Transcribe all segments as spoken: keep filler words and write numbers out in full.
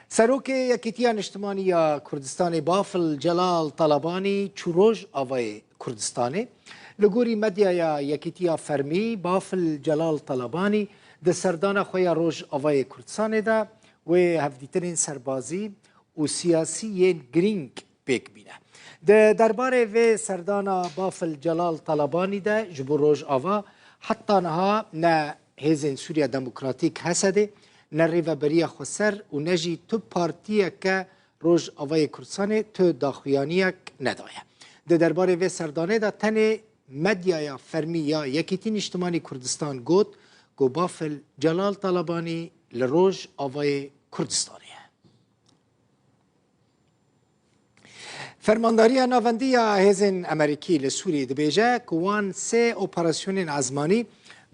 Serokê Yekîtiya Niştimanî ya Kurdistanê Bafil Celal Talabanî çû Rojavayê Kurdistanê. Li gorî medyaya Yekîtiya Fermî, Bafil Celal Talabanî di serdana xwe ya Rojavayê Kurdistanê de wê hevdîtinên serbazî û siyasî yên girîng pêk bîne. Di derbarê vê serdana Bafil Celal Talabanî de ji bo Rojava heta niha ne Hêzên Sûriya Demokratîk, H S D'ê, ne Rêveberiya Xweser û ne jî tu partiyeke Rojavayê Kurdistanê tu daxuyaniyek nedaye. Di derbarê vê serdanê de tenê medyaya fermî ya Yekîtî Niştimanî Kurdistan got ku Bafil Celal Talabanî li Rojavayê Kurdistanê ye. Fermandariya Navendî ya Hêzên Amerîkî li Sûriyê dibêje ku wan sê operasyonên ezmanî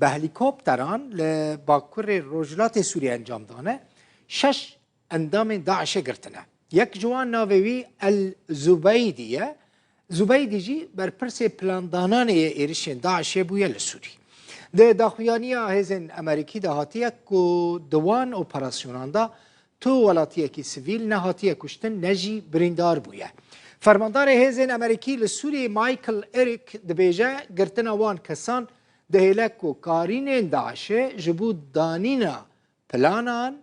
bi helîkopteran li bakurê rojhilatê Sûriyê encam dane. Şeş endamên DAIŞê girtine. Yek ji wan navê wî El Zubeydî ye. Zubeydî jî berpirsê plandananê yê êrişên DAIŞê bûye li Sûrî. Di daxuyaniya Hêzên Amerîkî de hatiye ku di wan operasyonan de tu welatiyekî sivîl ne hatiye kuştin ne jî birîndar bûye. Fermandarê Hêzên Amerîkî li Sûriyê Michael Eric dibêje, girtina wan kesan dihêle ku karînên DAIŞê ji bo danîna planan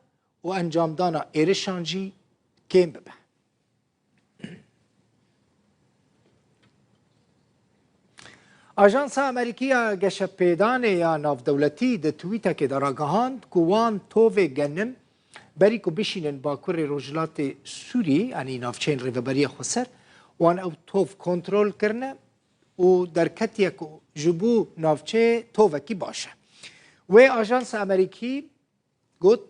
û encamdana êrişan jî kêm bibe. Ajansa Amerîkî ya Geşepêdanê ya Navdewletî di twîtekê de ragihand ku wan tovê genim berî ku bişînin bakurê rojhilatê Sûrî, yanî navçeyên Rêveberiya Xweser, wan ew tov kontrol kirine û derketiye ku ji bo navçeyê tovekî baş e. Wê ajansa Amerîkî got,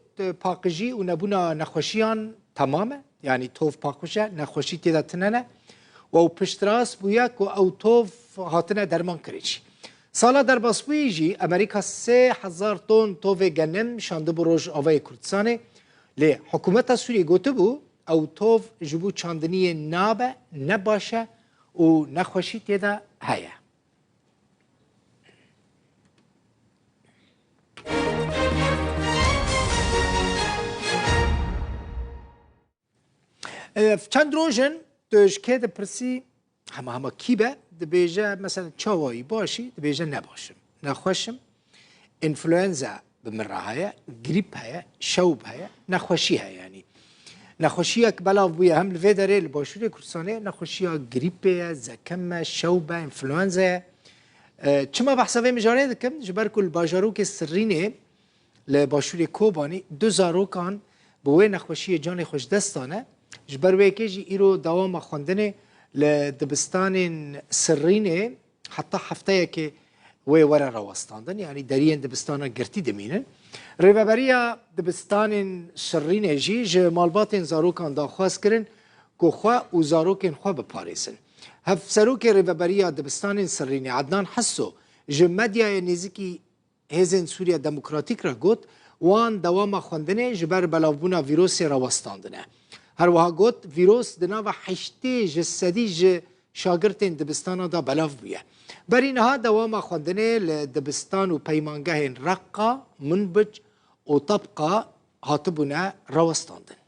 paqijî û nebûna nexweşiyan temam e, yanî tov paqij e, nexweşî tê de tune ne û ew piştrast bûye ku ew tov hatine derman kirin jî. Sala derbasbûyî jî Amerîka sê hezar ton tovê genim şandibû Rojavayê Kurdistanê, lê hikûmeta Sûriyê gotibû, ew tov ji bo çandiniyê nabe, ne baş e û nexweşî tê de heye. Ev çend roj in, tu ji kê dipirsî, hema hema kî be, dibêje, mesela, çawa yî, baş î? Dibêje, ne baş im, ne xweş im. Înfluenza bi min re heye, grîp heye, şewb heye, nexweşî heye, yanî. Nexweşiyek belav bûye hem li vê derê li Başûrê Kurdistanê, nexweşiya grîpê ye, zekem e, şewb e, înfluenza ye. E, çima behsa vê mijarê dikim? Ji ber ku li bajarokê Sirrînê li Başûrê Kobanî du zarokan bi wê nexweşiyê canê xwe ji dest dane. Ji ber wê yekê jî îro dewama xwendinê li dibistanên Sirrînê heta hefteyekê wê were rawestandin, yanî deriyên dibistana girtî dimînin. Rêveberiya dibistanên Sirrînê jî ji malbatên zarokan daxwaz kirin ku xwe û zarokên xwe biparêzin. Hevserokê Rêveberiya Dibistanên Sirrînê Ednan Hesso ji medyaya nêzikî Hêzên Sûriya Demokratîk re got, wan dewama xwendinê ji ber belavbûna vîrosê rawestandine. Her wiha got, vîros di nava heştê ji sedî ji şagirtên dibistana de belav bûye. Berî niha dewama xwendinê li dibistan û peymangehên Reqqa, Minbic û Tebqa hatibûne rawestandin.